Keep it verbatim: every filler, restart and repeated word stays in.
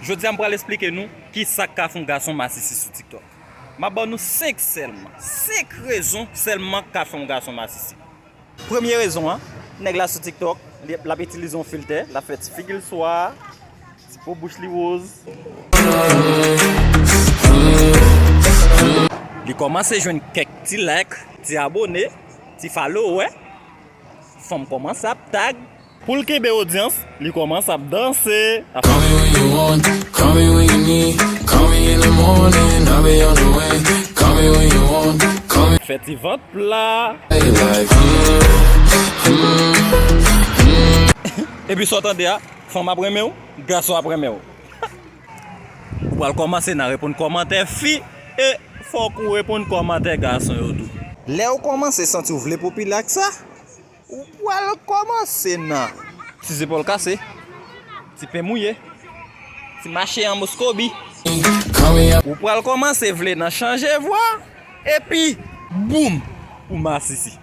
Jodi a m pral esplike nou ki sa k ka fè yon gason masisi sou TikTok. M ap ban nou senk sèlman. Senk rezon sèlman k ka fè yon gason masisi. Premye rezon an, nèg la sou TikTok, li, l ap itilize yon filtè, l ap fè ti figi l swa, ti po bouch li woz. Li kòmanse jwenn kèk ti like, ti abone, ti follower. Fanm kòmanse ap tag. Pou l kenbe odyans, li kòmanse ap danse. Call me when you want, call me when you need, call me in the morning, I'll be on the way. Call me when you want, call me. Fè ti vant pla. Like, mm, mm, mm. Epi sa w tande a, fanm ap renmen w, gason ap renmen w. Ou pral kòmanse nan reponn kòmantè fi, e fòk ou reponn kòmantè gason yo tou. Lè ou kòmanse santi w vle popilè ak sa, ou pral kòmanse nan ti zepòl kase, ti pen mouye, ti mache an moskobi. Ou pral kòmanse vle nan chanje vwa, epi boum, ou masisi.